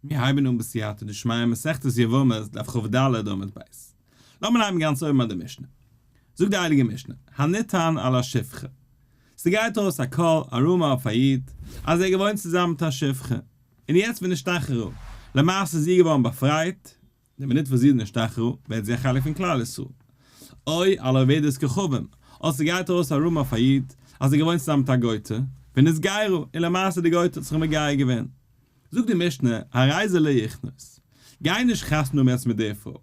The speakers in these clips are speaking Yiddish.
מיר הייבן אן בסייעתא דשמיא מסכת יבמות דף כ"ד עמוד ב'. לאמיר הייבן גאנץ אויבן ביי די משנה. זאגט די הייליגע משנה, הנטען על השפחה. ס'גייט ארויס א קול, א rumor אויף א איד, אז ער געוואוינט צוזאמען מיט א שפחה. און יעצט ונשתחררה. למעשה איז זי געווארן באפרייט, די מינוט וואס זי איז נשתחררה, ווערט זי א חלק פון כלל ישראל. או על עובדת כוכבים, אדער ס'גייט ארויס א rumor אויף א איד, אז ער געוואוינט צוזאמען מיט א גויטע, ונתגיירה, און למעשה די גויטע האט זיך מגייר געווען. זאגט די משנה, הרי זה לא יכנוס, גיי נישט חתונה האבן יעצט מיט די פרוי.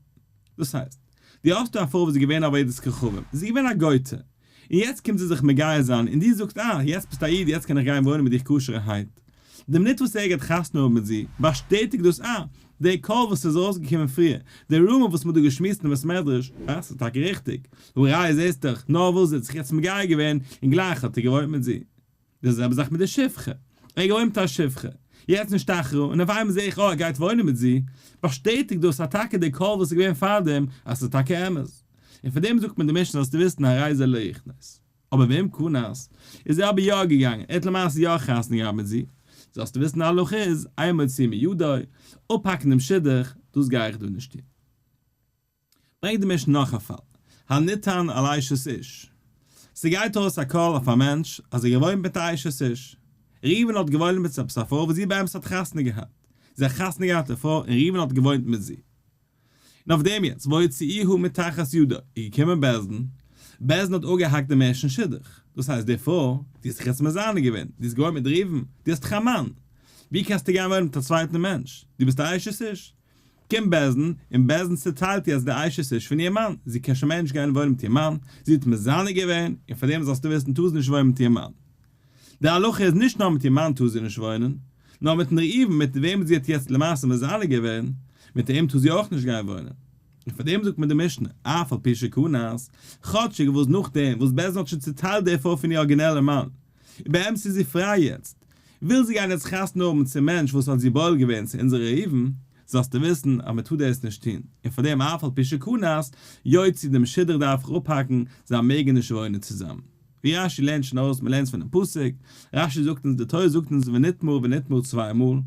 דאס הייסט, דו האסט דא א פרוי וואס איז געווען עובדת כוכבים, זי איז געווען א גויטע, און יעצט קומט זי זיך מגייר זיין, און דו זאגסט, אה, יעצט ביסטו א איד, יעצט קען איך גיין וואוינען מיט דיך כשר'ערהייט. די מינוט וואס ער גייט חתונה האבן מיט זי, באשטעטיגט דאס, אה, דער קול וואס איז ארויסגעקומען פריער, דער rumor וואס מ'האט דא געשמועסט אין בית מדרש, אה, ס'איז טאקע ריכטיג, והא ראיה זעסט דאך, נאר וואס זי האט זיך יעצט מגייר געווען, און גלייך האט ער געוואוינט מיט זי. די זעלבע זאך מיט די שפחה, ער געוואוינט מיט א שפחה, יעצט נשתחררה, און אויף איינמאל זעה איך אה ער גייט וואוינען מיט זי, באשטעטיגט דאס אז טאקע די קול וואס איז געווען פארדעם אז ס'איז טאקע אמת. און פון דעם זאגט מען די משנה זאלסטו וויסן הרי זה לא יכנוס. אבער ואם כנס, איז ער אבער יא געגאנגען, ער האט למעשה יא חתונה געהאט מיט זי, זאלסטו וויסן די הלכה איז, אין מוציאין מידו, אפהאקן דעם שידוך, דאס גיי איך דא נישט טון. ברענגט די משנה נאך א פאל, הנטען על אשת איש. ס'גייט ארויס א קול אויף א מענטש אז ער געוואוינט מיט א אשת איש. ראובן האט געוואוינט מיט עפעס א פרוי וואס זי באמת האט חתונה געהאט. זי האט חתונה געהאט די פרוי און ראובן האט געוואוינט מיט זי. און אויף דעם יעצט והוציאוה מתחת ידו איז געקומען בית דין, בית דין האט אפגעהאקט דעם ערשטן שידוך. דאס הייסט די פרוי, דו האסט זיך יעצט מזנה געווען, דו האסט געוואוינט מיט ראובן, דו האסט דאך א מאן. ווי קענסטו גיין וואוינען מיט א צווייטן מענטש? דו ביסט א אשת איש. קומט בית דין, און בית דין צעטיילט איר אז די אשת איש פון איר מאן, זי קען שוין מער נישט גיין וואוינען מיט איר מאן, זי האט מזנה געווען, און פאר דעם זאלסטו וויסן טאר זי נישט וואוינען מיט איר מאן. די הלכה איז נישט נאר מיט איר מאן טאר זי נישט וואוינען, נאר מיטן ראובן מיט וועמען זי האט יעצט למעשה מזנה געווען, מיט אים טאר זי אויך נישט גיין וואוינען. און פאר דעם זאגט מען די משנה, אף על פי שכנס, כאטשיג וואס נאכדעם וואס בית דין האט שוין צעטיילט די פרוי פון איר ארגינעלע מאן, און באמת איז זי פריי יעצט, וויל זי גיין יעצט חתונה האבן צום מענטש וואס האט זי בועל געווען צו אונזער ראובן, זאלסטו וויסן אז מען טאר דאס נישט טון, און פאר דעם אף על פי שכנס, יוציא דעם שידוך דארף איך אפהאקן, זיי מעגן נישט וואוינען צוזאמען. ווי רש"י לערנט שוין אויס, מען לערנט עס פונעם פסוק, רש"י זאגט אונז, די תורה זאגט אונז ונטמאה ונטמאה צוויי מאל,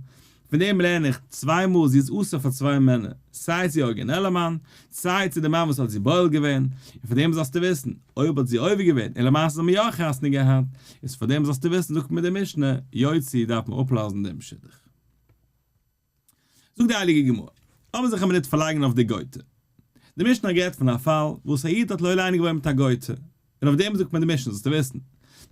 פון דעם לערן איך, צוויי מאל זי איז אסור פאר צוויי מענער, סיי צו איר ארגינעלע מאן, סיי צו די מאן וואס האט זי בועל געווען, און פון דעם זאלסטו וויסן, אויב האט זי עובר געווען און למעשה האט מען יא חתונה געהאט, איז פאר דעם זאלסטו וויסן זאגט מיר די משנה, יוציא דארף מען אפלאזן דעם שידוך. זאגט די הייליגע גמרא, לאמיר זיך א מינוט פארלייגן אויף די גויטע. די משנה האט גערעדט פון א פאל וואס א איד האט לא עלינו געוואוינט מיט א גויטע, און אויף דעם זאגט מען די משנה זאלסטו וויסן,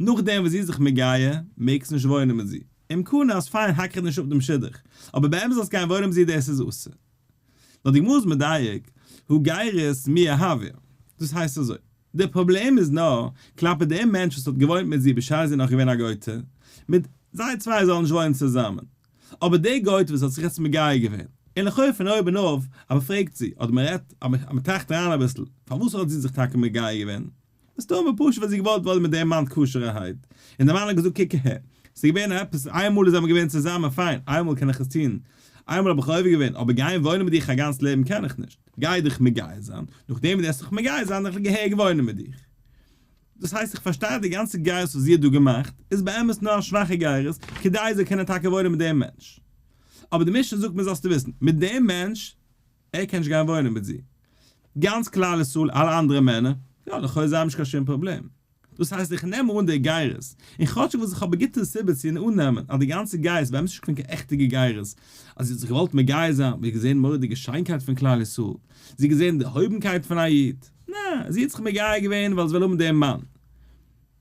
נאכדעם וואס זי איז זיך מגייר, מעגסט נישט וואוינען מיט זי, אם כנס פיין האק איך נישט אפ דעם שידוך, אבער באמת זאלסט גיין וואוינען מיט זי דאס איז אסור. נאר די גמרא איז מדייק, הא גירות מיהא הויא, דאס הייסט אזוי, די פראבלעם איז נאר כלפי דעם מענטש וואס האט געוואוינט מיט זי בשעת זי איז נאך געווען א גויטע, מיט זיי צוויי זאלן נישט וואוינען צוזאמען, אבער די גויטע וואס האט זיך יעצט מגייר געווען, און לכאו' פון אויבן אויף, אז מען פרעגט זי, אדער מען רעדט, אז מען טראכט אריין אביסל, פארוואס האט זי זיך טאקע מגייר געווען? מסתמא פשוט ווייל זי האט געוואלט וואוינען מיט דעם מאן כשר'ערהייט, און דער מאן האט געזאגט קוק אהער, ס'איז געווען עפעס, איינמאל איז מען געווען צוזאמען פיין, איינמאל קען איך עס טון, איינמאל האב איך עובר געווען, אבער גיין וואוינען מיט דיך א גאנץ לעבן קען איך נישט, גיי דיך מגייר זיין, נאכדעם וואס דו וועסט זיך מגייר זיין וועל איך געהעריג וואוינען מיט דיך. דאס הייסט איך פארשטיי אז די גאנצע גירות וואס זי האט דא געמאכט איז באמת נאר א שוואכע גירות כדי זי זאל קענען טאקע וואוינען מיט דעם מענטש. אבער די משנה זאגט מיר זאלסטו וויסן, מיט דעם מענטש, ער קען נישט גיין וואוינען מיט זי. גאנץ כלל ישראל, אלע אנדערע מענער, יא לכאו' זיי האבן נישט קיין שום פראבלעם. דאס הייסט איך נעם אן די גירות, און כאטשיג וואס איך האב א גוטע סיבה צו אננעמען אז די גאנצע גירות איז באמת נישט קיין עכטיגע גירות, אז זי האט זיך געוואלט מגייר זיין, זי האט געזען מורא'דיגע שיינקייט פון כלל ישראל, זי האט געזען די דערהויבנקייט פון א איד, נע, זי האט זיך מגייר געווען ווייל זי וויל האבן דעם מאן.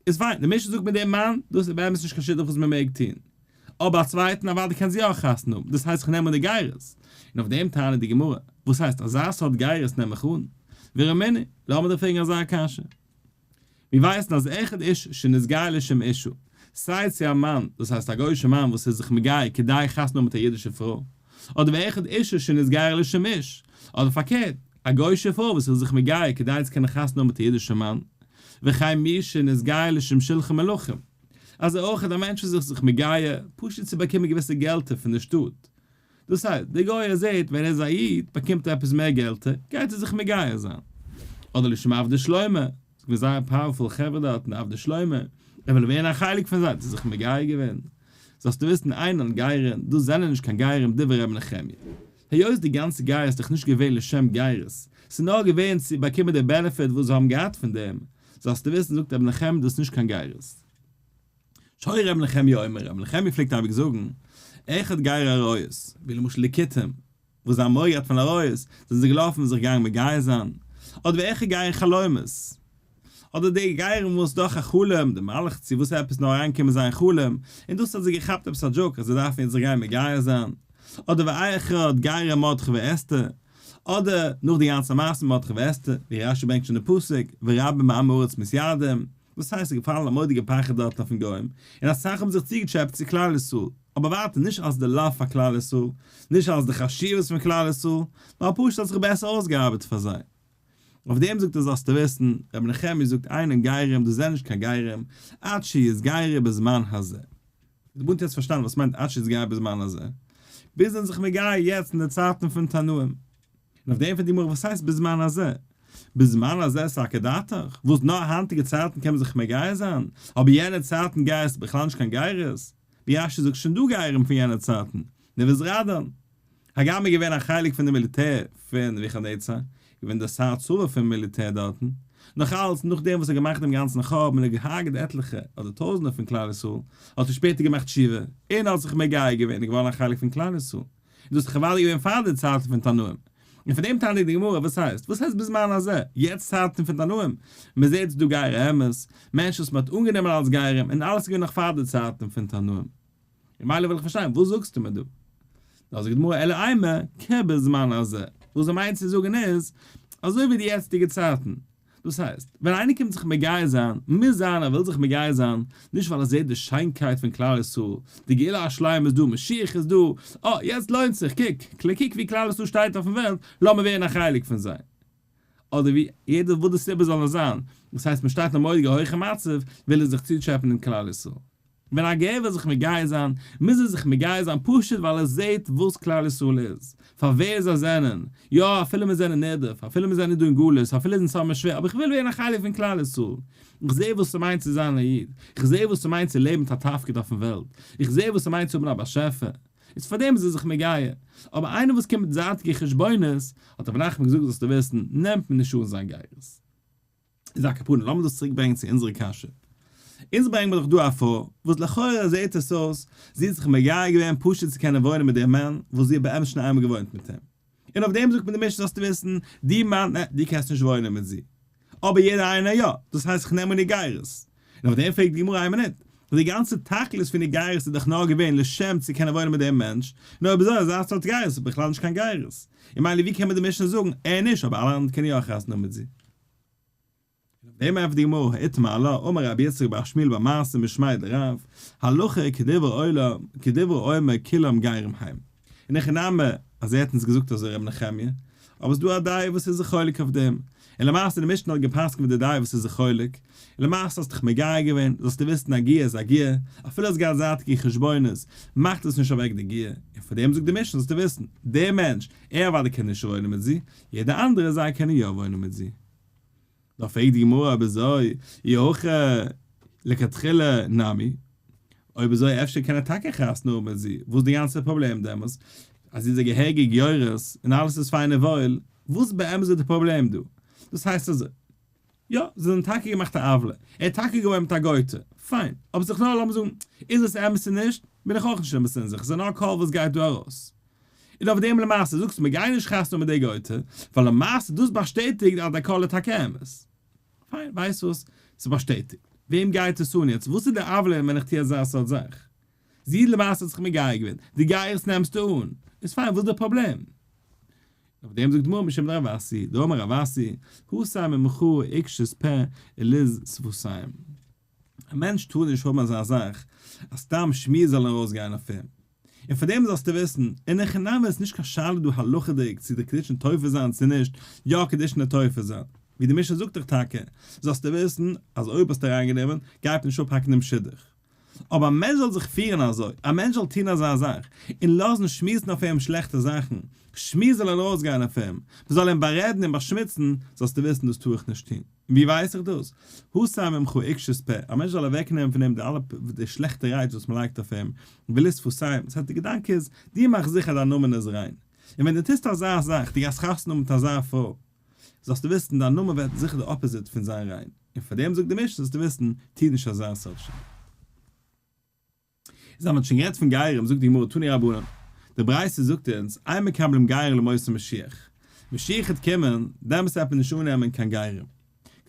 איז פיין, די משנה זאגט מיט דעם מאן, דאס איז באמת נישט קיין שידוך וואס מען מעג טון. אבער א צווייטן אוודאי קען זי יא חתונה האבן, דאס הייסט איך נעם אן די גירות. און אויף דעם טענה'ט די גמרא, וואס הייסט אזא סארט גירות נעם איך אן? ורמינהי, לאמיר דיר פרעגן אזא קשיא. מיר ווייסן אז אחד איש שנתגייר לשם אשה, סיי צו א מאן, דאס הייסט א גוי'אישע מאן וואס איז זיך מגייר כדי חתונה האבן מיט א אידישע פרוי, אדער ואחד אשה שנתגיירה לשם איש, אדער פארקערט, א גוי'אישע פרוי וואס איז זיך מגייר כדי צו קענען חתונה האבן מיט א אידישע מאן, וכן מי שנתגייר לשם שלחן מלכים, אזוי אויך א מענטש וואס איז זיך מגייר פשוט צו באקומען געוויסע געלטער פון די שטאט, דאס הייסט, דער גוי ער זעט ווען ער איז א איד באקומט ער עפעס מער געלטער, גייט ער זיך מגייר זיין. אדער לשם עבדי שלמה, ס'איז געווען זייער powerful חברה דארטן די עבדי שלמה, ער וויל ווערן א חלק פון זיי, האט ער זיך מגייר געווען. זאלסטו וויסן אינן גירין, דאס זענען נישט קיין גרים דברי ר' נחמיה. היות די גאנצע גירות איז דאך נישט געווען לשם גירות, ס'איז נאר געווען צו באקומען די benefit וואס זיי האבן געהאט פון דעם, זאלסטו וויסן זאגט ר' נחמיה דאס איז נישט קיין גירות. שהיה ר' נחמיה אומר, ר' נחמיה פלעגט אייביג זאגן, אחד גרי עריות, ווי למשל די כותים, וואס זיי האבן מורא געהאט פון עריות, זענען זיי געלאפן זיך געגאנגען מגייר זיין, אדער ואחד גרי חלומות, אדער די גרים וואס דורך א חלום, די מלאך צו וואס עפעס נאר אריינגעקומען זיי אין חלום, און דאס האט זיי געכאפט עפעס א joke אז זיי דארפן יעצט זיך גיין מגייר זיין, אדער ואחד גרי מרדכי ואסתר, אדער נאך די גאנצע מעשה מיט מרדכי ואסתר, ווי רשי ברענגט שוין די פסוק, ורבים מעמי הארץ מתיהדים, דאס הייסט ס'איז געפאלן א מורא'דיגע פחד דארטן אויפן גוים, און אסאך האבן זיך צוגעטשעפעט צו כלל ישראל, אבער ווייטער נישט אלס די love פאר כלל ישראל, נישט אלס די חשיבות פון כלל ישראל, נאר פשוט האט זיך בעסער אויסגעארבעט פאר זיי. אויף דעם זאגט ער זאלסטו וויסן, רבי נחמיה זאגט אינן גרים דאס זענען נישט קיין גרים, עד שיתגיירו בזמן הזה. די בונד האט יעצט פארשטאנען וואס מיינט עד שיתגיירו בזמן הזה, ביז זיי זענען זיך מגייר יעצט אין די צייטן פון תנאים. און אויף דעם פרעגט די גמרא וואס הייסט בזמן הזה? בזמן הזה סלקא דעתך, וואס נאר היינטיגע צייטן קען מען זיך מגייר זיין, אבער יענע צייטן גיי איז בכלל נישט קיין גירות, ווי רשי זאגט שוין דא גרים פון יענע צייטן, נבוזראדן. הגם איז געווען א חלק פון די מיליטער פון נבוכדנצר, געווען דער שר צבא פון מיליטער דארטן, נאך אלץ נאכדעם וואס ער האט געמאכט דעם גאנצן חורבן און האט געהארגעט עטליכע אדער טויזנטער פון כלל ישראל, האט ער שפעטער געמאכט תשובה, און האט זיך מגייר געווען און געווארן א חלק פון כלל ישראל. און דאס איז אוודאי געווען פאר די צייטן פון תנאים. און פון דעם טענה'ט די גמרא, וואס הייסט? וואס הייסט בזמן הזה? יעצט צייטן פון תנאים? מען זעט ס'דא גרי אמת, מענטשן וואס מען האט אנגענומען אלס גרים, און אלעס איז געווען נאך פאר די צייטן פון תנאים. ממילא וויל איך פארשטיין, וואס זאגסטו מיר דא? נאר זאגט די גמרא אלא אימא כבזמן הזה, וואס זי מיינט צו זאגן איז, אזוי ווי די יעצטיגע צייטן, דאס הייסט, ווען איינער קומט זיך מגייר זיין, מוז זיין ער וויל זיך מגייר זיין, נישט ווייל ער זעט די שיינקייט פון כלל ישראל, די גאולה השלימה איז דא, משיח איז דא, אה, יעצט לוינט זיך, קוק, קוק ווי כלל ישראל שטייט אויפן וועלט, לאמיר ווערן א חלק פון זיי. אדער ווי יעדער וואס די סיבה זאל נאר זיין, דאס הייסט מען שטייט אין א מורא'דיגע הויכע מצב, וויל ער זיך צוטשעפען אין כלל ישראל. ווען א גר וויל זיך מגייר זיין, מוז ער זיך מגייר זיין פשוט ווייל ער זעט וואס כלל ישראל איז, פאר ווער זיי זענען, יא אפילו מיר זענען נרדף, אפילו מיר זענען דא אין גלות, אפילו אונז האבן שווער, אבער איך וויל ווערן א חלק פון כלל ישראל, איך זע וואס ס'מיינט צו זיין א איד, איך זע וואס ס'מיינט צו לעבן מיט א תפקיד אויפן וועלט, איך זע וואס ס'מיינט צו האבן א באשעפער, איז פארדעם איז ער זיך מגייר. אבער איינער וואס קומט מיט זייטיגע חשבונות, האט רבי נחמן געזאגט זאלסטו וויסן, נעמט מען נישט אן זיין גירות. איז על כפנים, לאמיר דאס צוריק ברענגען צו אונזערע קשיא. אונז ברענגן מיר דאך דא א פרוי, וואס לכאורה זעהט עס אויס, זי האט זיך מגייר געווען פשוט צו קענען וואוינען מיט דעם מאן, וואס זי האט באמת שוין איינמאל געוואוינט מיט אים. און אויף דעם זאגט מען די משנה זאלסטו וויסן, די מאן, נע, דו קענסט נישט וואוינען מיט זי. אבער יעדער איינער יא, דאס הייסט איך נעם אן איר גירות. און אויף דעם פרעגט די גמרא איין מינוט, די גאנצע תכלית פון איר גירות איז דאך נאר געווען לשם צו קענען וואוינען מיט דעם מענטש, נו אויב אזוי אזא סארט גירות איז בכלל נישט קיין גירות. און מילא ווי קען מיר די משנה זאגן, ער נישט אבער אלע אנדערע קענען יא חתונה האבן מיט זי. און אויף דעם ענטפערט די גמרא, איתמר עלה, אמר רבי יצחק בר שמואל בר מרתא משמיה דרב, הלכה כדברי עולם, כדברי האומר כולם גרים הם. אין הכי נמי, אז ער האט אונז געזאגט אזוי רבי נחמיה, אבער ס'דא א דעה וואס איז זיך חולק אויף דעם, און למעשה די משנה האט גע'פסק'נט מיט די דעה וואס איז זיך חולק, און למעשה האסט דיך מגייר געווען, זאלסטו וויסן א גיור איז א גיור, אפילו האסט געהאט זייטיגע חשבונות, מאכט עס נישט אוועק די גיור, און פאר דעם זאגט די משנה זאלסטו וויסן, דער מענטש, ער אוודאי קען נישט וואוינען מיט זי, יעדער אנדערע זיי קענען יא וואוינען מיט זי. דאך פרעגט די גמרא אויב אזוי אי הכי לכתחילה נמי, אויב אזוי אפשר קען ער טאקע חתונה האבן מיט זי, וואס די גאנצע פראבלעם דעמאלס? אז זי איז א געהעריגע גיורת און אלעס איז פיין און וואויל, וואס באמת איז די פראבלעם דא? דאס הייסט אזוי, יא, זיי זענען טאקע געמאכט א עוולה, ער האט טאקע געוואוינט מיט א גויטע, פיין, אבער זיך נאר לאמיר זאגן, איז עס אמת צו נישט, בין איך אויך נישט אמת אין זיך, עס איז נאר א קול וואס גייט דא ארויס. און אויף דעם למעשה זאגסטו מיר גיי נישט חתונה מיט די גויטע, ווייל למעשה דאס באשטעטיגט אז די קול איז טאקע אמת. פיין, ווייסט וואס? ס'באשטעטיגט. וועם גייט עס אן יעצט? וואס איז די עוולה ווען איך טו אזא סארט זאך? זי למעשה האט זיך מגייר געווען, די גירות נעמסטו אן, איז פיין, וואס איז די פראבלעם? אויף דעם זאגט גמרא משום דרב אסי, דאמר רב אסי, הסר ממך עקשות פה ולז שפתיים. א מענטש טאר נישט האבן אזא זאך אז סתם שמועות זאלן ארויסגיין אויף אים. און פאר דעם זאלסטו וויסן, אין הכי נמי איז נישט קיין שאלה דא הלכה'דיג צו די קידושין תופס זיין צו נישט, יא קידושין איז תופס זיין. ווי די משנה זאגט דאך טאקע, זאלסטו וויסן אז אויב האסטו אריינגענומען, גייט מען נישט אפהאקן דעם שידוך. אבער א מענטש זאל זיך פירן אזוי, א מענטש זאל טון אזא זאך, און לאזן שמועסן אויף אים שלעכטע זאכן, שמי זאל ארויסגיין אויף אים, מ'זאל אים בארעדן און באשמוצן, זאלסטו וויסן דאס טאר איך נישט טון. און ווי ווייס איך דאס? הסר ממך עקשות פה, א מענטש זאל אוועקנעמען פון אים די אלע די שלעכטע רייד וואס מ'לייגט אויף אים, ולית פוסיים, דאס הייסט די געדאנק איז, דו מאך זיכער דיין נאמען איז ריין. און ווען דו טוסט אזא זאך, דו גייסט חתונה האבן מיט אזא פרוי, זאלסטו וויסן דיין נאמען ווערט זיכער די opposite פון זיין ריין. און פאר דעם זאגט די משנה זאלסטו וויסן, טו נישט אזא סארט שידוך. איז אז מען האט שוין גערעדט פון גרים, זאגט די גמרא תנו רבנן, די ברייתא זאגט אונז, אין מקבלים גרים לימות המשיח, משיח העט קומען, דעמאלס העט מען נישט אננעמען קיין גרים.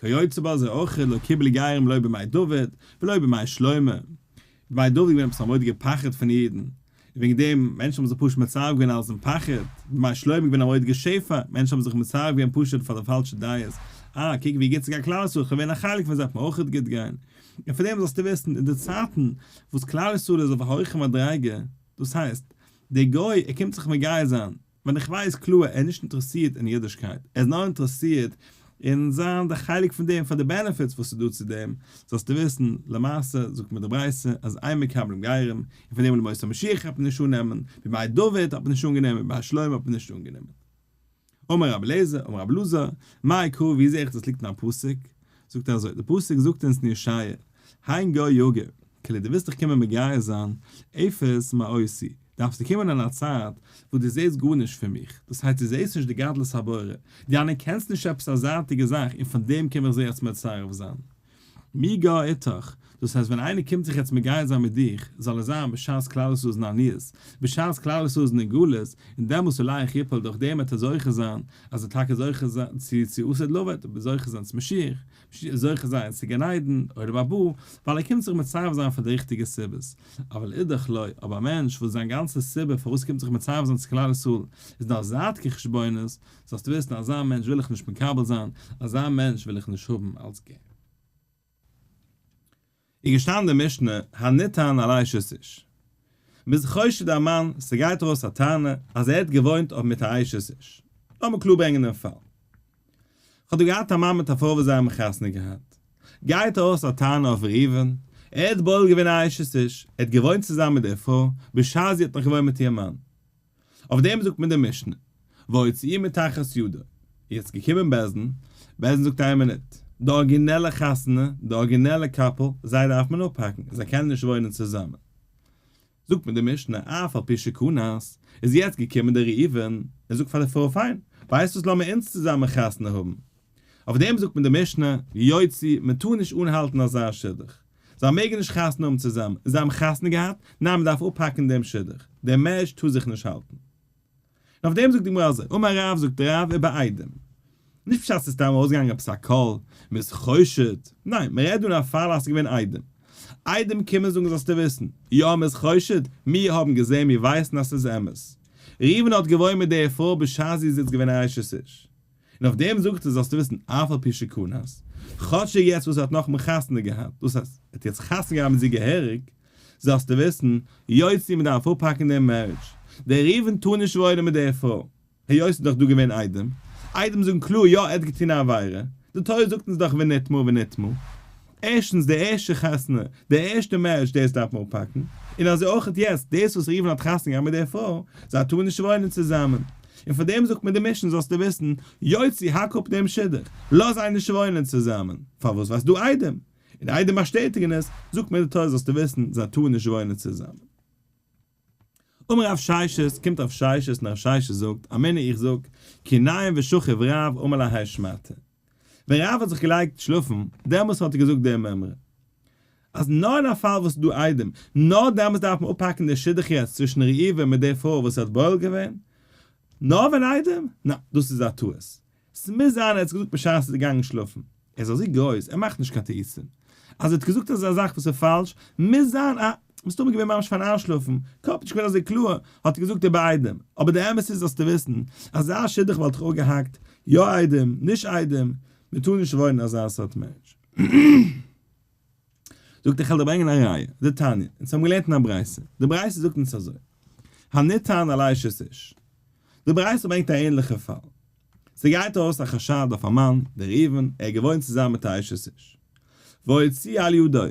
כיוצא בזה אויך לא קיבלו גרים לא בימי דוד ולא בימי שלמה, בימי דוד איז געווען עפעס א מורא'דיגע פחד פון אידן, און וועגן דעם מענטשן האבן זיך פשוט מצרף געווען אלס אין פחד, בימי שלמה איז געווען א מורא'דיגע שפע, מענטשן האבן זיך מצרף געווען פשוט פאר די פאלשע דעות, אה קוק ווי גוט ס'גייט כלל ישראל, כ'וועל ווערן א חלק פון זיי וועט מיר אויכעט גוט גיין. און פאר דעם זאלסטו וויסן, אין די צייטן וואס כלל ישראל איז אויף א הויכע מדריגה, דאס הייסט, דער גוי ער קומט זיך מגייר זיין, ווען איך ווייס קלאר ער איז נישט אינטערעסירט אין אידישקייט, ער איז נאר אינטערעסירט אין זיין די חלק פון דעם פאר די benefits וואס איז דא צו דעם, זאלסטו וויסן, למעשה זאגט מיר די ברייתא אז אין מקבלים גרים, און פון דעם לימות המשיח האט מען נישט אננעמען, בימי דוד האט מען נישט אנגענומען, בימי שלמה האט מען נישט אנגענומען. אמר רבי אליעזר, אמר רבי אלעזר, מאי קרא ווי זעה איך דאס ליגט אין א פסוק? זאגט ער אזוי, די פסוק זאגט אונז אין ישעיה, הן גוי יגור, כאילו דו ווילסט דיך קומען מגייר זיין, אפס מאותי, דארפסטו קומען אין א צייט וואס דו זעסט גארנישט פון מיך, דאס הייסט דו זעסט נישט די גדלות הבורא, דו אנערקענסט נישט עפעס א זייטיגע זאך און פון דעם קום איך זיך יעצט מצרף זיין. מי גר איתך, דאס הייסט ווען איינער קומט זיך יעצט מגייר זיין מיט דיך, זאל עס זיין בשעת כלל ישראל איז אין עניות, בשעת כלל ישראל איז אין גלות, און דעמאלס עליך יפול דורך דעם וועט ער זוכה זיין, אז ער טאקע זוכה זיין צו צו עתיד לבוא, וועט ער זוכה זיין צו משיח, זוכה זיין צו גן עדן, עולם הבא, ווייל ער קומט זיך מצרף זיין פאר די ריכטיגע סיבות. אבל אידך לא, אבער א מענטש וואס זיין גאנצע סיבה פארוואס ער קומט זיך מצרף זיין צו כלל ישראל איז נאר זייטיגע חשבונות, זאלסטו וויסן אזא מענטש וויל איך נישט מקבל זיין, אזא מענטש וויל איך נישט האבן אלס גר. איז געשטאנען די משנה, הנטען על אשת איש. מ'איז חושד א מאן, ס'גייט ארויס א טענה אז ער האט געוואוינט אויף מיט א אשת איש. לאמיר קלאר ברענגען דעם פאל. כ'האב דא געהאט א מאן מיט א פרוי וואס זיי האבן חתונה געהאט. גייט ארויס א טענה אויף ראובן, ער האט בועל געווען א אשת איש, ער האט געוואוינט צוזאמען מיט דער פרוי, בשעת זי האט נאך געוואוינט מיט איר מאן. אויף דעם זאגט מען די משנה, והוציאוהו מתחת ידו. יעצט געקומען בית דין, בית דין זאגט איין מינוט, די ארגינעלע חתונה, די ארגינעלע couple, זיי דארף מען אפהאקן, זיי קענען נישט וואוינען צוזאמען. זאגט מען די משנה, אף על פי שכנס, איז יעצט געקומען דער ראובן, ער זאגט פאר די פרוי פיין, ווייסט וואס לאמיר אונז צוזאמען חתונה האבן. אויף דעם זאגט מען די משנה, יוציא, מען טאר נישט אנהאלטן אזא שידוך. זיי מעגן נישט חתונה האבן צוזאמען. זיי האבן חתונה געהאט? ניין מען דארף אפהאקן דעם שידוך. דער marriage טאר זיך נישט האלטן. און אויף דעם זאגט די גמרא אזוי, אמר רב זאגט רב ובעדים. נישט פשט ס'איז סתם ארויסגעגאנגען עפעס א קול, מ'איז חושד. ניין, מ'רעדט דא אין א פאל אז ס'איז געווען עדים. עדים קומען זאגן זאלסטו וויסן, יא מ'איז חושד, מיר האבן געזען מיר ווייסן אז ס'איז אמת. ראובן האט געוואוינט מיט דער פרוי בשעת זי איז איצט געווען א אשת איש. און אויף דעם זאגט ער זאלסטו וויסן אף על פי שכנס, כאטש ער יעצט וואס ער האט נאכאמאל חתונה געהאט, דאס הייסט ער האט יעצט חתונה געהאט מיט זי געהעריג, זאלסטו וויסן, יוציא מען דארף אפהאקן דעם marriage, דער ראובן טאר נישט וואוינען מיט דער פרוי, היות ס'איז דאך דא געווען עדים, עדים זאגן קלאר יא ער האט געטון א עבירה, די תורה זאגט אונז דאך ונטמאה ונטמא, ערשטנס די ערשטע חתונה, די ערשטע marriage דאס דארף מען אפהאקן, און אזוי אויך יעצט דאס וואס ראובן האט חתונה געהאט מיט דער פרוי, זיי טארן נישט וואוינען צוזאמען, און פאר דעם זאגט מען די משנה זאלסטו וויסן, יוציא האק אפ דעם שידוך, לאז זיי נישט וואוינען צוזאמען, פארוואס ווייל ס'דא עדים, און עדים באשטעטיגן עס, זאגט מען די תורה זאלסטו וויסן, זיי טארן נישט וואוינען צוזאמען. אמר רב ששת, קומט רב ששת און רב ששת זאגט, אמינא איך זאג, כי ניים ושכיב רב אמר להאי שמעתא. ווען רב האט זיך געלייגט שלאפן, דעמאלס האט ער געזאגט די מימרא, אז נאר אין א פאל וואס איז דא עדים, נאר דעמאלס דארף מען אפהאקן די שידוך יעצט צווישן ראובן מיט די פרוי וואס ער האט בועל געווען, נאר ווען עדים? נא, דאס איז א טעות. ס'מוז זיין ער האט עס געזאגט בשעת ער איז געגאנגען שלאפן. ער איז אזוי גרויס, ער מאכט נישט קיין טעותים. אז ער האט געזאגט אזא זאך וואס איז פאלש, מוז זיין א. מסתמא געווען ממש פארן איינשלאפן, קאפ נישט געווען אזוי קלאר, האט ער געזאגט ובעדים. אבער די אמת איז זאלסטו וויסן, אזא שידוך וואלט איך אפגעהאקט, יא עדים, נישט עדים, מען טאר נישט וואוינען אזא סארט מענטש. זאגט ער כ'על דיר ברענגען א ראיה, דתניא, אונז האבן געלערנט אין א ברייתא, די ברייתא זאגט אונז אזוי, הנטען על אשת איש, די ברייתא ברענגט א ענליכע פאל, ס'גייט ארויס א חשד אויף א מאן, דער ראובן, ער האט געוואוינט צוזאמען מיט א אשת איש, והוציאוה על ידו,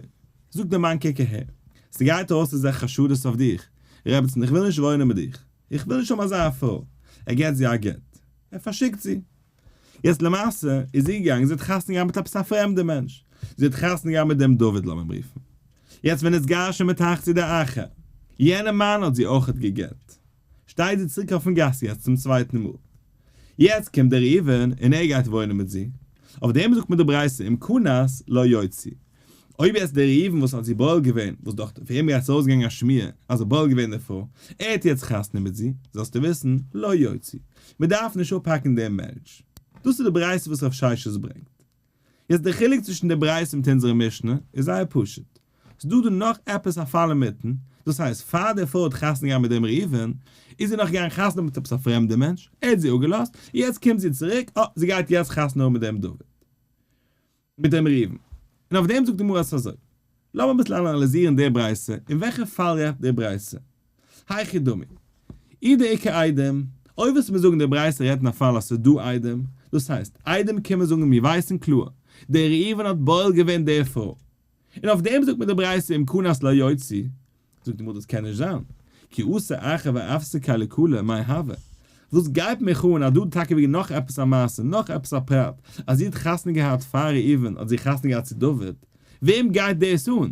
זאגט דער מאן קוק אהער, ס'גייט ארויס אזעלכע חשדות אויף דיך, רעבעצן איך וויל נישט וואוינען מיט דיך, איך וויל נישט האבן אזא פרוי. ער געט זי א גט, ער פארשיקט זי. יעצט למעשה איז זי געגאנגען, זי האט חתונה געהאט מיט עפעס א פרעמדע מענטש, זי האט חתונה געהאט מיט דעם דוד לאמיר אים רופן. יעצט ווען נתגרשה מתחתיה דאחר, יענע מאן האט זי אויכעט גע'גט, שטייט זי צוריק אויפן גאס יעצט צום צווייטן מאל. יעצט קומט דער ראובן און ער גייט וואוינען מיט זי. אויף דעם זאגט מיר די ברייתא אם כנס לא יוציא. אויב יעצט דער ראובן וואס האט זי בועל געווען, וואס דאך פון אים גייט ארויסגעגאנגען א שמועה אז ער בועל געווען די פרוי, ער האט יעצט חתונה מיט זי, זאלסטו וויסן, לא יוציא. מען דארף נישט אפהאקן דעם marriage. דאס איז די ברייתא וואס רב ששת ברענגט. יעצט די חילוק צווישן די ברייתא מיט אונזערע משנה איז זייער פשוט. ס'איז דא דא נאך עפעס א פאל אינמיטן, דאס הייסט פאר די פרוי האט חתונה געהאט מיט דעם ראובן, איז זי נאך געגאנגען חתונה האבן מיט עפעס א פרעמדע מענטש, ער האט זי אפגעלאזט, יעצט קומט זי צוריק, אה, זי גייט יעצט חתונה האבן מיט דעם דוד. מיט דעם ראובן. און אויף דעם זאגט די גמרא עס אזוי. לאמיר אביסל אנאליזירן די ברייתא, אין וועלכע פאל רעדט די ברייתא? היכי דמי. אי דאיכא עדים, אויב וועסטו מיר זאגן די ברייתא רעדט אין א פאל אז ס'איז דא עדים, דאס הייסט, עדים קומען זאגן מיר ווייסן קלאר, דער ראובן האט בועל געווען די פרוי. און אויף דעם זאגט מיר די ברייתא אם כנס לא יוציא, זאגט די גמרא דאס קען נישט זיין, כי אתא אחר ואפסקיה לקלא מאי הוי, וואס גייט מיך אן אז דא טאקע וועגן נאך עפעס א מעשה, נאך עפעס א פרט, אז זי האט חתונה געהאט פאר ראובן האט זי חתונה געהאט צו דוד, וועם גייט דאס אן?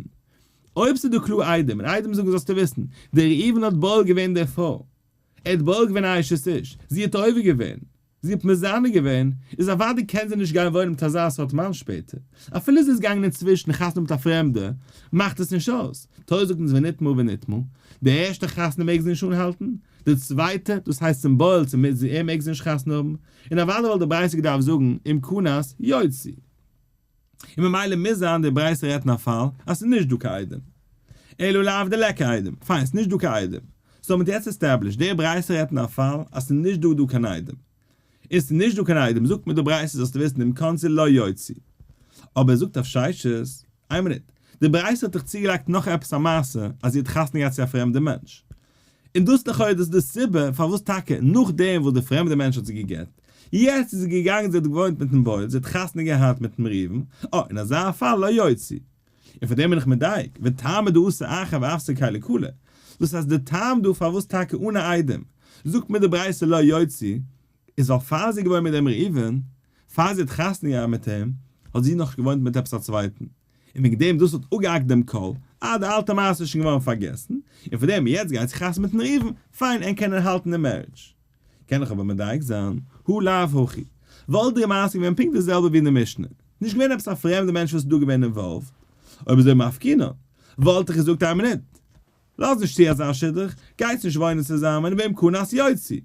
אויב ס'איז דא קלאר עדים, און עדים זאגן זאלסטו וויסן, דער ראובן האט בועל געווען די פרוי, ער האט בועל געווען א אשת איש, זי האט עובר געווען, זי האט מזנה געווען, איז אוודאי קען זי נישט גיין וואוינען מיט אזא סארט מאן שפעטער. אפילו זי איז געגאנגען אינצווישן חתונה מיט א פרעמדע, מאכט עס נישט אויס. תורה זאגט אונז ונטמאה ונטמאה. די ערשטע חתונה מעג זי נישט אנהאלטן, די צווייטע, דאס הייסט צום בועל צו מיט זי ער מעג זי נישט חתונה האבן, און אוודאי וואלט די ברייתא געדארפט זאגן אם כנס יוציא. און ממילא מוז זיין די ברייתא רעדט אין א פאל אז ס'איז נישט דא קיין עדים. אלא לאו דליכא עדים. פיין, ס'איז נישט דא קיין עדים. סאו מ'האט יעצט established, די ברייתא רעדט אין א פאל אז ס'איז נישט דא דא קיין עדים. און ס'איז נישט דא קיין עדים, זאגט מיר די ברייתא זאלסטו וויסן אם כנסה לא יוציא. אבער זאגט רב ששת, איין מינוט, די ברייתא האט דאך צוגעלייגט נאך עפעס א מעשה אז זי האט חתונה געהאט צו א פרעמדע מענטש. און דאס לכאורה דאס איז די סיבה פארוואס טאקע נאכדעם וואס די פרעמדע מענטש האט זי גע'גט, יעצט איז זי געגאנגען זי האט געוואוינט מיטן בועל, זי האט חתונה געהאט מיטן ראובן, אה, אין אזא פאל לא יוציא. און פאר דעם בין איך מדייק, וטעמא דאתא אחר ואפסקיה לקלא, דאס הייסט די טעם דא פארוואס טאקע אן א איידעם זאגט מיר די ברייתא לא יוציא, איז ווייל פאר זי איז געוואוינט מיט דעם ראובן, פאר זי האט חתונה געהאט מיט אים, האט זי נאך געוואוינט מיט עפעס א צווייטן, און וועגן דעם דאס האט אפגעהאקט דעם קול, אה די אלטע מעשה איז שוין געווארן פארגעסן, און פאר דעם יעצט גייט זי חתונה מיטן ראובן, פיין ענק קענען האלטן די marriage. קען איך אבער מדייק זיין, הא לאו הכי. וואלט די מעשה געווען פונקט די זעלבע ווי אין די משנה, נישט געווען עפעס א פרעמדע מענטש וואס איז דא געווען involved, אויב אזוי מפקינן, וואלט איך געזאגט איין מינוט, לאז נישט צו אזא שידוך, גייטס נישט וואוינען צוזאמען ואם כנס יוציא.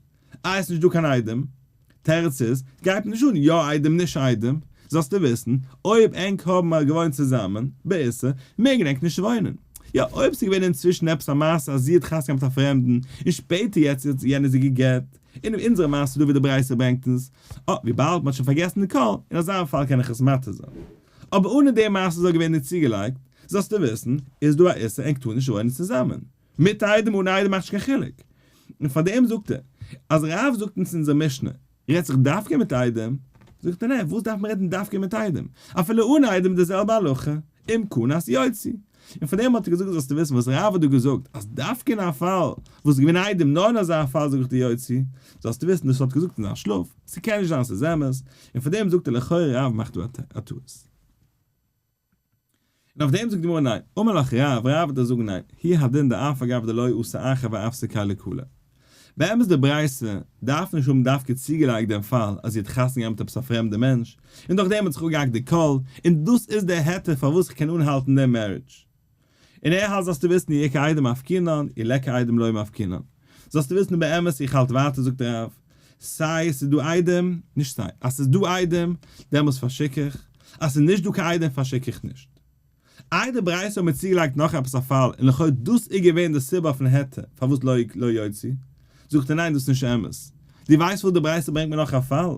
איי עס נישט דא קיין עדים? תירוץ איז, גייט נישט אן יא עדים נישט עדים, זאלסטו וויסן, אויב ענק האבן מאל געוואוינט צוזאמען, באיסור, מעגן ענק נישט וואוינען. יא, אויב ס'איז געווען אינצווישן עפעס א מעשה אז זי האט חתונה געהאט מיט א פרעמדן, און שפעטער יעצט האט יענער זי גע'גט, און אין אונזערע מעשה דא ווי די ברייתא ברענגט אונז, אה, וויבאלד מ'האט שוין פארגעסן די קול, אין אזא פאל קען איך עס מתיר זיין. אבער אנע די מעשה זאל געווען נישט צוגעלייגט, זאלסטו וויסן, איז דא א איסור ענק טארן נישט וואוינען צוזאמען. מיט עדים אן עדים מאכט נישט קיין חילוק. און פאר דעם זאגט ער, אז רב זאגט אונז אין אונזער משנה, רעדט זיך דווקא מיט עדים, זאגט ער ניין, וואס דארף מען רעדן דווקא מיט עדים, אפילו אן עדים איז די זעלבע הלכה, אם כנס יוציא. און פאר דעם האט ער געזאגט זאלסטו וויסן וואס רב האט דא געזאגט, אז דווקא אין א פאל וואס איז געווען עדים נאר אין אזא פאל זאג איך דיר יוציא, זאלסטו וויסן דאס האט געזאגט אין זיין שלאף, ס'קען נישט זיין ס'איז אמת, און פאר דעם זאגט ער לכאורה רב מאכט דא א טעות. און אויף דעם זאגט די גמרא ניין, אמר לך רב, רב וועט דיר זאגן ניין, הוא הדין דאף על גב דלא אתא אחר ואפסקיה לקלא. באמת די ברייתא דארף נישט האבן דווקא צוגעלייגט דעם פאל אז זי האט חתונה געהאט מיט עפעס א פרעמדע מענטש, און דורך דעם האט זיך אפגעהאקט די קול, און דאס איז דער היתר פארוואס איך קען אנהאלטן דעם marriage. און ער האלט זאלסטו וויסן אי איכא עדים מפקינן אי ליכא עדים לא מפקינן. זאלסטו וויסן באמת איך האלט ווייטער זאגט רב, סיי עס איז דא עדים, נישט סיי, אז ס'איז דא עדים, דעמאלס פארשיק איך, אז ס'איז נישט דא קיין עדים פארשיק איך נישט. איי די ברייתא האט מיר צוגעלייגט נאך עפעס א פאל און לכאו' דאס איז געווען די סיבה אויפן היתר פארוואס לא לא יוציא, זאגט ער ניין דאס איז נישט אמת, דו ווייסט וואס די ברייתא ברענגט מיר נאך א פאל,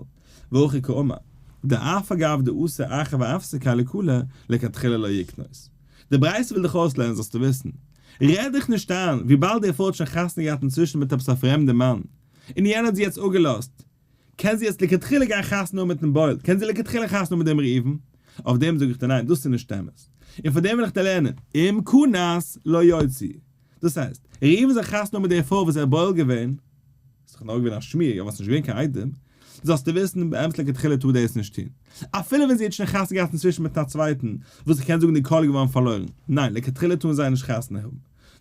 והכי קאמר, דאף על גב דאתא אחר ואפסקיה לקלא לכתחילה לא יקנוס. די ברייתא וויל דיך אויסלערנען זאלסטו וויסן, רעד דיך נישט איין, וויבאלד די פרוי האט שוין חתונה געהאט אינצווישן מיט עפעס א פרעמדע מאן, און יענער האט זי יעצט אפגעלאזט, קען זי יעצט לכתחילה גיין חתונה האבן מיטן בועל, קען זי לכתחילה חתונה האבן מיט דעם ראובן? אויף דעם זאג איך דיר ניין, דאס איז נישט אמת. און פאר דעם וויל איך דיר לערנען, אם כנס לא יוציא. דאס הייסט, ראובן זאל חתונה האבן מיט דער פרוי וואס ער האט בועל געווען. ס'איז דאך נאר געווען א שמועה, אבער ס'איז נישט געווען קיין עדים, זאלסטו וויסן, באמת לכתחילה טאר דאס נישט טון. אפילו ווען זי האט שוין חתונה געהאט אינצווישן מיט א צווייטן, וואס איך קען זאגן די קול איז געווארן פארלוירן, ניין, לכתחילה טארן זיי נישט חתונה האבן.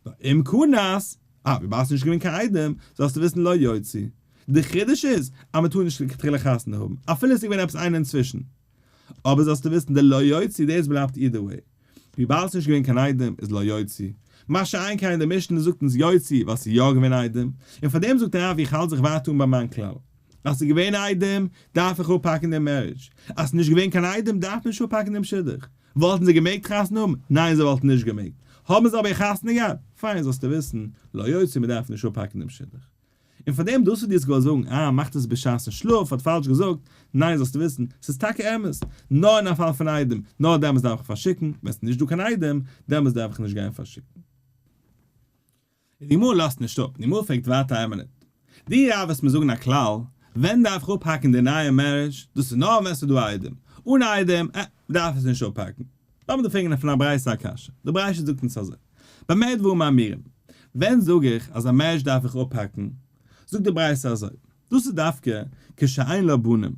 נאר אם כנס, אה, וויבאלד ס'איז נישט געווען קיין עדים, זאלסטו וויסן לא יוציא. די חידוש איז, אז מ'טאר נישט לכתחילה חתונה האבן, אפילו עס איז געווען עפעס איינער אינצווישן. אבער זאלסטו וויסן די לא יוציא דאס בלייבט either way. וויבאלד ס'איז נישט געווען קיין עדים איז לא יוציא. מה שאין כן די משנה זאגט אונז יוציא ווייל ס'איז יא געווען עדים, און פאר דעם זאגט רב איך האלט זיך ווייטער אן ביי מיין כלל. אז ס'איז געווען עדים דארף איך אפהאקן דעם marriage, אז ס'איז נישט געווען קיין עדים דארף מען נישט אפהאקן דעם שידוך. וואלטן זיי געמעגט חתונה האבן? ניין זיי וואלטן נישט געמעגט. האבן זיי אבער חתונה געהאט? פיין זאלסטו וויסן, לא יוציא מ'דארף נישט אפהאקן דעם שידוך. און פאר דעם דאס וואס דו האסט געוואלט זאגן אה מאכט עס בשעת'ן שלאף האט פאלש געזאגט, ניין זאלסטו וויסן, ס'איז טאקע אמת, נאר אין א פאל פון עדים, נאר דעמאלס דארף איך פארשיקן, ווען ס'איז נישט דא קיין עדים, דעמאלס דארף איך נישט גיין פארשיקן. און די גמרא לאזט נישט אפ, די גמרא פרעגט ווייטער איין מינוט, דו רב וועסט מיר זאגן א כלל, ווען דארף איך אפהאקן די נייע marriage, דאס איז נאר ווען ס'איז דא עדים, אן עדים, אה, מ'דארף עס נישט אפהאקן. לאמיר דיר פרעגן פון א ברייתא א קשיא, די ברייתא זאגט אונז אזוי, במה דברים אמורים, ווען זאג איך אז א marriage דארף איך אפהאקן, זאגט די ברייתא אזוי, דאס איז דווקא כשאין לה בנים,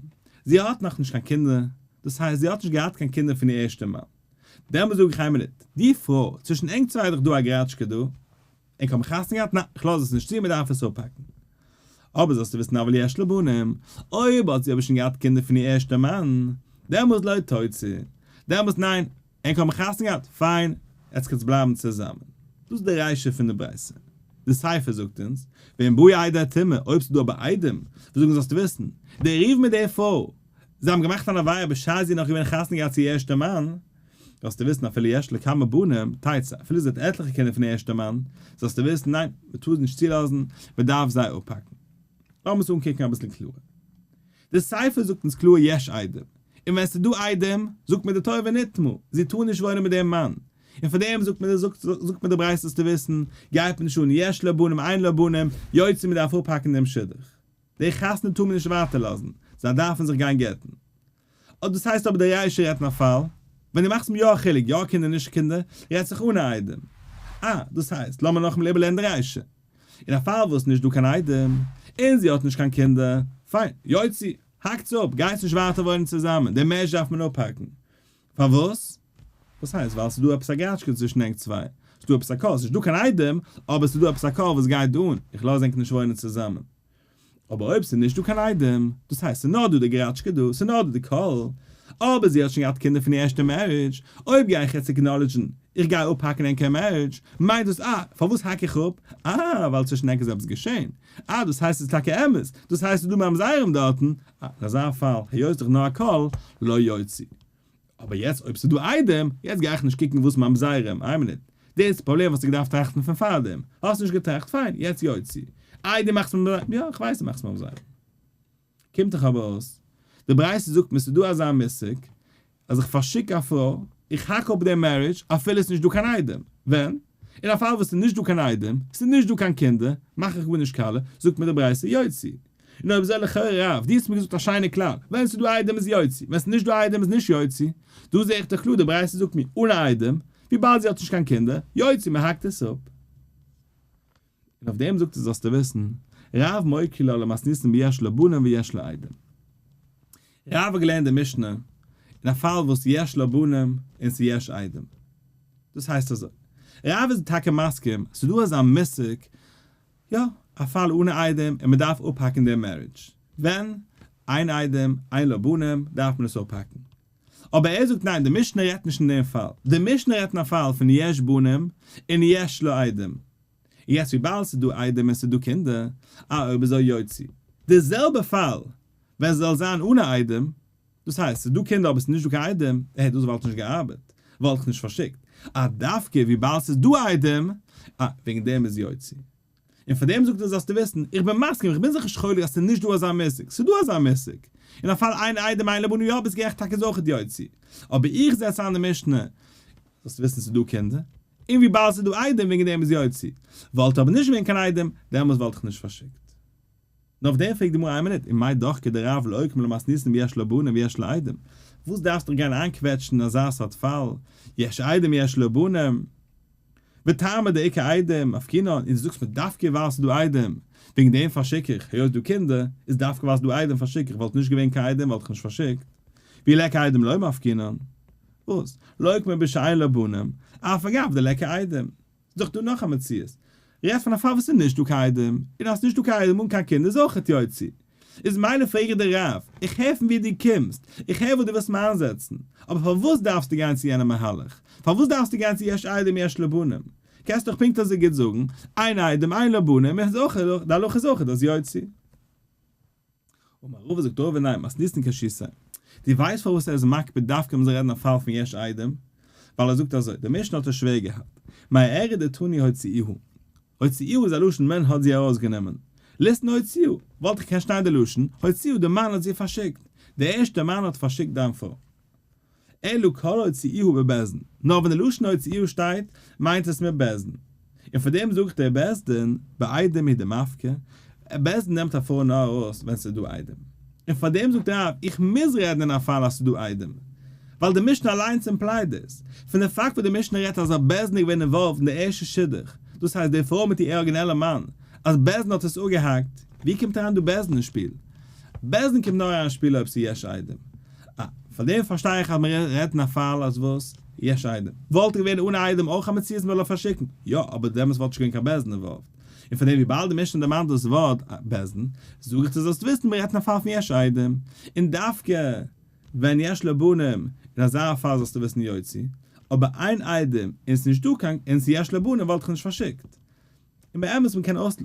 זי האט נאכנישט קיין קינדער, דאס הייסט זי האט נישט געהאט קיין קינדער פון איר ערשטע מאן, דעמאלט זאג איך איין מינוט, די פרוי, צווישן ענק צוויי איז דאך דא א גראטשקע דא, ענק האבן חתונה געהאט? ניין, איך לאז עס נישט צו, מען דארף עס אפהאקן. אבער זאלסטו וויסן אבל יש לה בנים, אויב האט זי אבער שוין געהאט קינדער פון איר ערשטע מאן, דעמאלס לא תוציא, דעמאלס ניין, ענק האבן חתונה געהאט, פיין, עטס קענטס בלייבן צוזאמען. דאס איז די רישא פון די ברייתא. די סיפא זאגט אונז, ואם באו עדי טומאה, אויב ס'איז דא אבער עדים, וואס זאגן זאלסטו וויסן, דער ראובן מיט דער פרוי, זיי האבן געמאכט אן עבירה בשעת זי איז נאך געווען חתונה געהאט צו איר ערשטע מאן, זאלסטו וויסן אפילו יש לה כמה בנים, תצא, אפילו זי האט עטליכע קינדער פון איר ערשטע מאן, זאלסטו וויסן, ניין, מען טאר נישט צולאזן, מען דארף זיי אפהאקן. לאמיר עס אנקוקן אביסל קלארער. די סיפא זאגט אונז קלאר יש עדים, און ווען עס איז דא עדים, זאגט מיר די תורה ונטמאה, זי טאר נישט וואוינען מיט דעם מאן. און פאר דעם זאגט מיר זאגט מיר די ברייתא זאלסטו וויסן, גייט מיר נישט אן יש לה בנים אין לה בנים, יוציא מען דארף אפהאקן דעם שידוך. די חתונה טאר מען נישט ווייטער לאזן, זיי דארפן זיך גיין גט'ן. אט דאס הייסט אבער די רישא רעדט אין א פאל ווען דו מאכסט אים יא א חילוק יא קינדער נישט קינדער רעדט זיך אן א איידעם. אה דאס הייסט לאמיר נאכאמאל איבערלערנען די רישא. אין א פאל וואס נישט דא קיין איידעם און זי האט נישט קיין קינדער, פיין, יוציא, האקטס אפ, גייטס נישט ווייטער וואוינען צוזאמען, די marriage דארף מען אפהאקן. פארוואס? וואס הייסט? ווייל ס'איז דא עפעס א גראטשקע צווישן ענק צוויי. ס'איז דא עפעס א קול, ס'איז נישט דא קיין איידעם, אבער ס'איז דא עפעס א קול וואס גייט דא אן, איך לאז ענק נישט וואוינען צוזאמען. אבער אויב ס'איז נישט דא קיין איידעם, דאס הייסט ס'איז נאר דא די גראטשקע דא, ס'איז נאר דא די קול, אבער זי האט שוין געהאט קינדער פון איר ערשטע marriage, אויב גיי איך יעצט acknowledge ן, איך גיי אפהאקן ענקער marriage, מיינט דאס אה, פארוואס האק איך אפ? אה, ווייל צווישן ענק איז עפעס געשען. אה, דאס הייסט ס'איז טאקע אמת, דאס הייסט ס'איז דא ממזרים דארטן, אה, אין אזא פאל, היות דאך נאר א קול, לא יוציא. אבער יעצט אויב ס'איז דא עדים, יעצט גיי איך נישט קוקן וואס ממזרים, איין מינוט, דאס פראבלעם האסטו געדארפט טראכטן פון פארדעם, האסט נישט געטראכט, פיין, יעצט יוציא. איי דו מאכסט ממזרים, יא, איך ווייס דו מאכסט ממזרים. קומט דאך אבער אויס, די ברייתא זאגט מיר ס'איז דא אזא מושג, אז איך פארשיק א פרוי, איך האק אפ דעם marriage אפילו ס'איז נישט דא קיין עדים. ווען? אין א פאל וואס ס'איז נישט דא קיין עדים, ס'איז נישט דא קיין קינדער, מאך איך גארנישט קאלע, זאגט מיר די ברייתא יוציא. און אויב אזוי לכאורה רב, דו האסט מיר געזאגט א שיינע כלל, ווען ס'איז דא עדים איז יוציא, ווען ס'איז נישט דא עדים איז נישט יוציא, דא זע איך דאך קלאר די ברייתא זאגט מיר אן עדים, וויבאלד זי האט נישט קיין קינדער, יוציא מען האקט עס אפ. און אויף דעם זאגט ער זאלסטו וויסן, רב מוקי לה למתניתין ביש לה בנים ויש לה עדים. רב האט געלערנט די משנה אין א פאל וואס יש לה בנים און ס'איז יש עדים. דאס הייסט אזוי, רב איז טאקע מסכים אז ס'איז דא אזא מושג, יא, א פאל אן עדים און מ'דארף אפהאקן דעם marriage. ווען? אין עדים, אין לה בנים, דארף מען עס אפהאקן. אבער ער זאגט ניין, די משנה רעדט נישט אין דעם פאל. די משנה רעדט אין א פאל פון יש בנים און יש לה עדים. יעצט וויבאלד ס'איז דא עדים און ס'איז דא קינדער, אה אויב אזוי יוציא. די זעלבע פאל ווען ס'זאל זיין אן א איידעם, דאס הייסט ס'איז דא קינדער אבער ס'איז נישט דא קיין איידעם, אה דאס וואלט נישט געארבעט, וואלט איך נישט פארשיקט, אה דווקא וויבאלד ס'איז דא איידעם, אה וועגן דעם איז יוציא. און פאר דעם זאגט ער זאלסטו וויסן, איך בין מסכים, איך בין זיך נישט חולק אז ס'איז נישט דא אזא מושג, ס'איז דא אזא מושג, אין א פאל אין עדים אין לה בנים יא ביסט גערעכט טאקע איז אויכעט יוציא, אבער איך זעץ איין די משנה, זאלסטו וויסן ס'איז דא קינדער, און וויבאלד ס'איז דא עדים וועגן דעם איז יוציא, וואלט אבער נישט געווען קיין עדים, דעמאלס וואלט איך נישט פארשיקט. נאר אויף דעם פרעגט די גמרא איין מינוט, ומאי דוחקיה דרב לאוקמה למתניתין ביש לה בנים ויש לה עדים, וואס דארפסטו דיך גיין איינקוועטשן אין אזא סארט פאל, יש עדים יש לה בנים? וטעמא דאיכא עדים מפקינן, און דו זאגסט מיר דווקא ווייל ס'איז דא עדים, וועגן דעם פארשיק איך, היות דא קינדער, איז דווקא ווייל ס'איז דא עדים פארשיק איך, וואלט נישט געווען קיין עדים וואלט איך נישט פארשיקט. ואי ליכא עדים לא מפקינן. וואס? לוקמה בשאין לה בנים, אף על גב דליכא עדים. איז דאך דא נאך א מציאות. רעדט פון א פאל וואס איז נישט דא קיין עדים, און אז ס'נישט דא קיין עדים אן קיין קינד איז אויכעט יוציא. איז מילא פרעג איך דיר רב, איך הער פון ווי דו קומסט, איך הער וואס דו ווילסט מיר איינזעצן, אבער פארוואס דארפסטו גיין צו יענעם מהלך? פארוואס דארפסטו גיין צו יש עדים יש לו בנים? קענסט דאך פונקט אזוי גוט זאגן, אין עדים אין לו בנים איז אויך, די הלכה איז אויכעט אז יוציא. אמר רבא זאגט רבא ניין מתניתין קשיתיה. דו ווייסט פארוואס ער איז מקפיד דווקא מ'זאל רעדן א פאל פון יש עדים? ווייל ער זאגט אזוי, די משנה האט ער שווער געהאט, מאי איריא דתני הוציאוה. הוציאוה איז א לשון מען האט זי ארויסגענומען. ליתני הוציאה, וואלט איך געקענט שטיין די לשון, הוציאה די מאן האט זי פארשיקט. די ערשטע מאן האט פארשיקט דיין פרוי. אלא כל הוציאוה בבית דין, נאר ווען די לשון הוציאוה שטייט מיינט עס מיט בית דין, און פאר דעם זאגט דער בית דין בעדים הוא דמפקי, בית דין נעמט א פרוי נאר ארויס ווען ס'איז דא עדים, און פאר דעם זאגט רב איך מוז רעדן אין א פאל אז ס'איז דא עדים, ווייל די משנה אליינס implied דאס, פון די פאקט וואס די משנה רעדט אז א בית דין איז געווען involved אין די ערשטע שידוך, דאס הייסט די פרוי מיט איר אריגינעלע מאן, אז בית דין האט עס אפגעהאקט, ווי קומט אריין דא בית דין אין שפיל? בית דין קומט נאר אריין אין שפיל אויב ס'איז יש עדים. אה, פאר דעם פארשטיי איך אז מען רעדט אין א פאל אז וואס? יש עדים. וואלט געווען אן עדים אויך א מציאות מען זאל פארשיקן? יא, אבער דעמאלטס וואלט נישט געווען קיין בית דין involved. און פאר דעם וויבאלד די משנה דערמאנט דאס ווארט בית דין, זאג איך דיר זאלסט וויסן מען רעדט אין א פאל פון יש עדים. און דווקא ווען יש לו בנים, אין אזא פאל זאלסטו וויסן יוציא. אבער אין עדים און ס'נישט דא קיין און ס'יש לו בנים וואלט איך נישט פארשיקט. און באמת מען קען אויס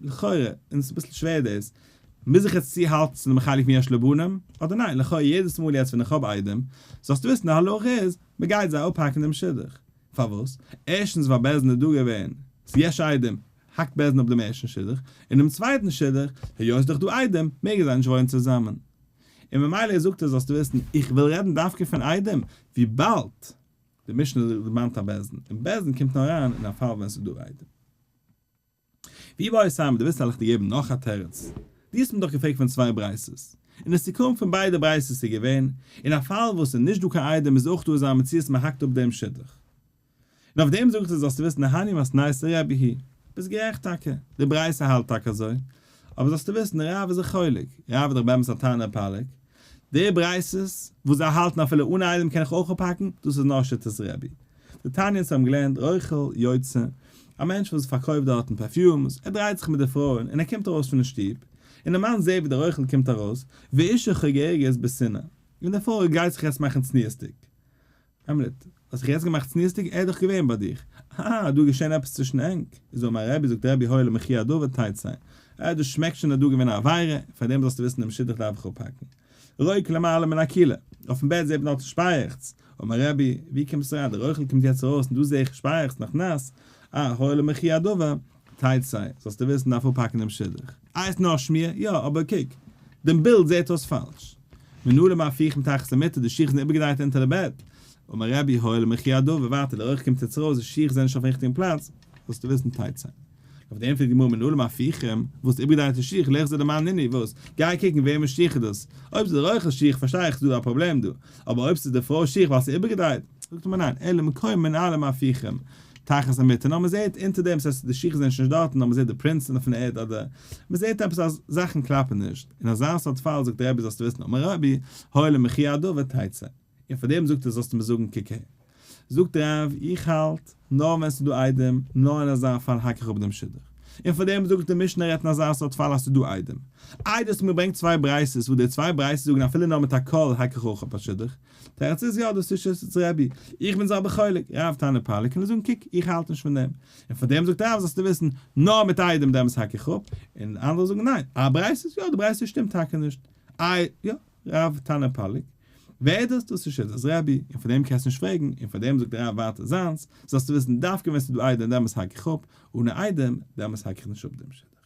לכאורה, און ס'איז אביסל שווער דאס, מוז איך יעצט צוהאלטן צו דעם חלק פון יש לו בנים, אדער ניין, לכאורה יעדעס מאל יעצט ווען איך האב עדים, זאלסטו וויסן די הלכה איז, מען גייט זיי אפהאקן דעם שידוך. פארוואס? ערשטנס ווייל בית דין איז דא געווען, ס'איז יש עדים, האקט בית דין אפ דעם ערשטן שידוך, און דעם צווייטן שידוך, היות ס'איז דאך דא עדים, מעגן זיי נישט וואוינען צוזאמען. און ממילא זאגט ער זאלסטו וויסן, איך וויל רעדן דווקא פון עדים, וויבאלד די משנה דערמאנט א בית דין, און בית דין קומט נאר אריין אין א פאל ווען ס'איז דא עדים. ואיבעית אימא, דו ווילסט וועל איך דיר געבן נאך א תירוץ. דו האסט מיר דאך געפרעגט פון צוויי ברייתות, און די סיכום פון ביידע ברייתות איז געווען, אין א פאל וואס ס'איז נישט דא קיין עדים איז אויך דא אזא מציאות מען האקט אפ דעם שידוך. און אויף דעם זאג איך דיר זאלסטו וויסן הני מתניתא רבי היא. ביסט גערעכט טאקע, די ברייתא האלט טאקע אזוי, אבער זאלסטו וויסן רב איז א חולק, רב איז דאך באמת א תנא ופליג, די ברייתות וואס זיי האלטן אפילו אן עדים קען איך אויך אפהאקן, דאס איז נאר שיטת רבי. דתניא אונז האבן געלערנט רוכל יוצא, א מענטש וואס פארקויפט דארטן perfumes, ער דרייט זיך מיט די פרויען און ער קומט ארויס פונעם שטוב, און די מאן זעט ווי דער רוכל קומט ארויס, ואשה חוגרת בסינר, און די פרוי גייט זיך יעצט מאכן צניעות'דיג. איין מינוט, האסט זיך יעצט געמאכט צניעות'דיג? ער איז דאך געווען ביי דיך. אה, דא איז געשען עפעס צווישן ענק. איז אמר רבי, זאגט רבי הואיל ומכיח הדבר תצא. אה, דאס שמעקט שוין אז דא איז געווען א עבירה, פאר דעם זאלסטו וויסן דעם שידוך דארף איך אפהאקן. רוק למעלה מן הכילה, אויפן בעט זעט מען דארט שפייעכץ. אמר רבי, ווי קומסטו אריין? דער רוכל קומט יעצט ארויס און דא זע איך שפייעכץ נאך נאס. אה, הואיל ומכיח הדבר תצא, זאלסטו וויסן דארף אפהאקן דעם שידוך. אה, איז נאר שמיעה? יא, אבער קוק, דעם בילד זעט אויס פאלש. מנא למהפיכין מתחת למיטה, די שיך זענען איבערגעדרייט אונטער די בעט. אמר רבי הואיל ומכיח הדבר, ווייטער, דער רוכל קומט יעצט ארויס, די שיך זענען נישט אויפן ריכטיגן פלאץ, זאלסטו וויסן תצא. אויף דעם פרעגט די גמרא מנא למהפיכין, וואס איבערגעדרייטע שיך, ליחזי דמאן נינהו, וואס? גיי קוקן וועמענס שיך איז דאס. אויב ס'איז די רוכל'ס שיך פארשטיי איך ס'איז דא א פראבלעם דא, אבער אויב ס'איז די פרוי'ס שיך ווייל ס'איז איבערגעדרייט, זאגט מען ניין, אלא מקום מנעלים הפוכים תחת המיטה, נאר מ'זעט אונטער דעם, ס'הייסט די שיך זענען שוין נישט דארטן, נאר מ'זעט די prints אויפן ערד אדער מ'זעט עפעס אז זאכן קלאפן נישט, אין אזא סארט פאל זאגט רבי זאלסטו וויסן אמר רבי, הואיל ומכיח הדבר תצא, און פאר דעם זאגט ער זאלסטו מיר זאגן קוק אהער. זאגט רב, איך האלט, נאר ווען ס'איז דא עדים, נאר אין אזא פאל האק איך אפ דעם שידוך. און פאר דעם זאגט די משנה רעדט אין אזא סארט פאל אז ס'איז דא עדים. איי דו האסט מיר געברענגט צוויי ברייתות וואס די צוויי ברייתות זאגן אפילו נאר מיט א קול האק איך אויך אפ א שידוך. תירוץ איז יא דאס איז שיטת רבי, איך בין זיך אבער חולק, רב תנא פליג קען ער זאגן קוק איך האלט נישט פון דעם, און פאר דעם זאגט רב זאלסטו וויסן נאר מיט עדים דעמאלטס האק איך אפ, און אנדערע זאגן ניין, א ברייתא יא די ברייתא שטימט טאקע נישט, איי יא רב תנא פליג, ווער איז דאס? דאס איז שיטת רבי, און פאר דעם קענסטו נישט פרעגן, און פאר דעם זאגט רב ווייטער זיינס, זאלסטו וויסן דווקא ווען ס'איז דא עדים דעמאלטס האק איך אפ, אנע עדים דעמאלטס האק איך נישט אפ דעם שידוך.